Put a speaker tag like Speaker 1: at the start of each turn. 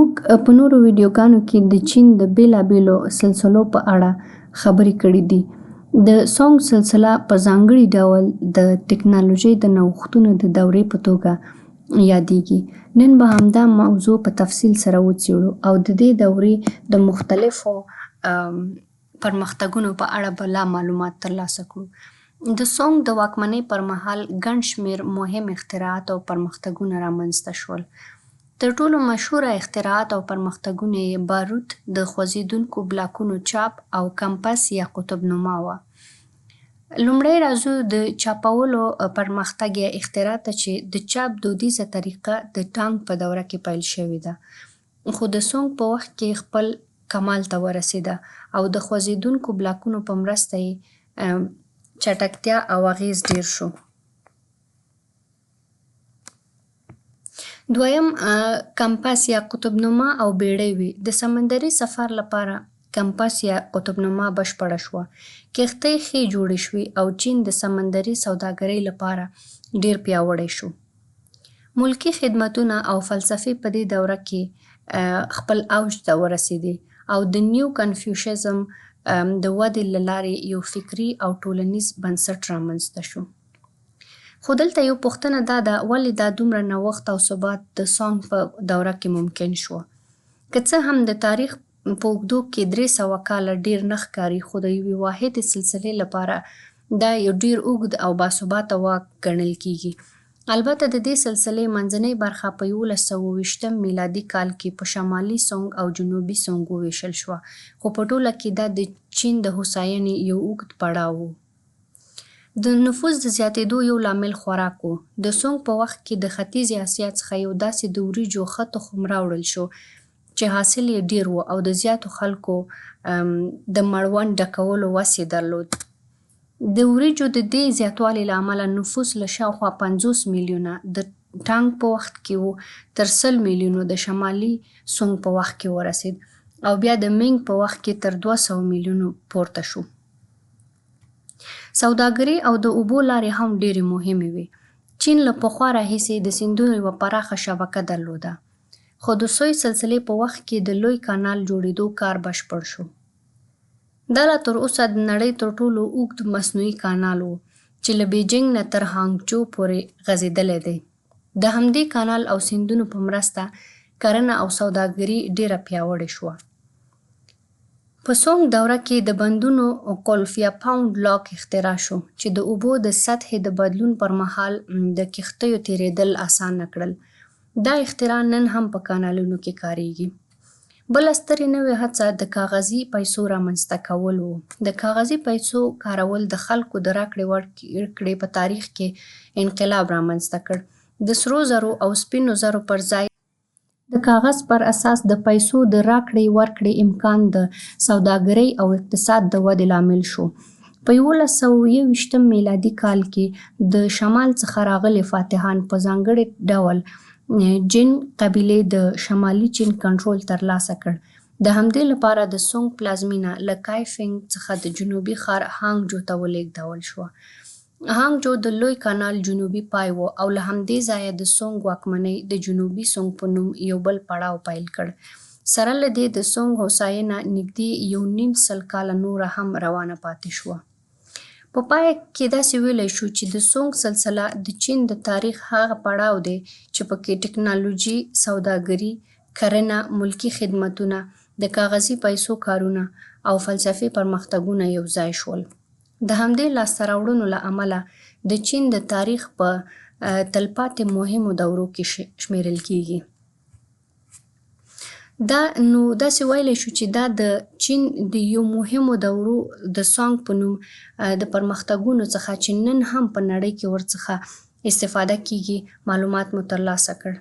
Speaker 1: موږ په نورو ویډیوګانو کې د چین د بېلابېلو سلسلو په اړه خبرې کړې دي. د سونګ سلسله په ځانګړي ډول د ټکنالوژۍ د نوښتونو د دورې په توګه یادېږي. نن به همدا موضوع په تفصیل سره وڅېړو او د دې دورې د مختلفو پرمختګونو په اړه به لا معلومات ترلاسه کړو. د سونګ د واکمنۍ پر مهال ګڼ شمېر مهم اختراعات او پرمختګونه رامنځته شول. تر ټولو مشهوره اختراعات او پرمختګونه یې باروت، د خوځېدونکو بلاکونو چاپ، او کمپس یا قطب نما وه. لومړی راځو د چاپولو پرمختګ یا اختراع ته چې د چاپ دودیزه طریقه د ټانګ په دوره کې پیل شوې ده، خو د سونګ په وخت کې خپل کمال ته ورسېده او د خوځېدونکو بلاکونو په مرسته یې چټکتیا او اغېز ډېر شو. دویم کمپس یا قطب نما او بېړۍ وې. د سمندري سفر لپاره کمپس یا قطب نما بشپړه شوه. کښتۍ ښې جوړې شوې او چین د سمندري سوداګرۍ لپاره ډېر پیاوړی شو. ملکي خدمتونه او فلسفې په دې دوره کې خپل اوج ته ورسېدې او د نیو کنفیوشزم د ودې له لارې یو فکري او ټولنیز بنسټ رامنځته شو. خو دلته یو پوښتنه دا ده، ولې دا دومره نوښت او ثبات د سونګ په دوره کې ممکن شو؟ که څه هم د تاریخ په اوږدو کې 300 کاله ډېر نه ښکاري، خو د یوې واحدې سلسلې لپاره دا یو ډېر اوږد او باثباته واک ګڼل کېږي. البته د دې سلسلې منځنۍ برخه په 1120 میلادي کال کې په شمالي سونګ او جنوبي سونګ ووېشل شوه، خو په ټوله کې دا د چین د هوساینې یو اوږد پړاو و. د نفوس د زیاتېدو یو لامل خوراک و. د سونګ په وخت کې د ختیځې اسیا څخه یو داسې د وریجو ښه تخم راوړل شو چې حاصل یې ډېر و او د زیاتو خلکو د مړوند ډکولو وس یې درلود. د وریجو د دې زیاتوالي له امله نفوس له شاوخوا 50 میلیونه د ټانګ په وخت کې و، تر 100 میلیونو د شمالي سونګ په وخت کې ورسېد او بیا د مینګ په وخت کې تر 200 میلیونو پورته شو. سوداګري او د اوبو لارې هم ډېرې مهمې وې. چین له پخوا راهیسې د سیندونو یوه پراخه شبکه درلوده، خو د سوی سلسلې په وخت کې د لوی کانال جوړېدو کار بشپړ شو. دا لا تر اوسه د نړۍ تر ټولو اوږد مصنوعي کانال و چې له بیجینګ نه تر هانګچو پورې غځېدلی دی. د همدې کانال او سیندونو په مرسته کرنه او سوداګري ډېره پیاوړې شوه. په سونګ دوره کې د بندونو قلف یا پاونډ لاک اختراع شو چې د اوبو د سطحې د بدلون پر مهال د کښتیو تېرېدل اسانه کړل. دا اختراع نن هم په کانالونو کې کارېږي. بله سترې نوې هڅه د کاغذي پیسو رامنځته کول وو. د کاغذي پیسو کارول د خلکو د راکړې ورکړې په تاریخ کې انقلاب رامنځته کړ. د سرو زرو او سپینو زرو پر ځای د کاغذ پر اساس د پیسو د راکړې ورکړې امکان د سوداګرۍ او اقتصاد د ودې لامل شو. په 1121 میلادي کال کې د شمال څخه راغلي فاتحان په ځانګړي ډول جن قبیلې د شمالي چین کنټرول ترلاسه کړ. د همدې لپاره د سونګ پلازمېنه له کایفنګ څخه د جنوبي ښار هانګجو ته ولېږدول شوه. هانګجو د لوی کانال جنوبي پای و او له همدې ځایه د سونګ واکمنۍ د جنوبي سونګ په نوم یو بل پړاو پیل کړ. سره له دې، د سونګ هوساینه نږدې 150 کاله نوره هم روانه پاتې شوه. په پای کې داسې ویلی شو چې د سونګ سلسله د چین د تاریخ هغه پړاو دی چې پکې ټکنالوژي، سوداګري، کرنه، ملکي خدمتونه، د کاغذي پیسو کارونه او فلسفي پرمختګونه یو ځای شول. د همدې لاسته راوړنو له امله د چین د تاریخ په تلپاتې مهمو دورو کې شمېرل کېږي. دا نو داسې ویلی شو چې دا د چین د یو مهمو دورو د سانګ په نوم د پرمختګونو څخه چې نن هم په نړۍ کې ورڅخه استفاده کېږي، معلومات مو ترلاسه کړ.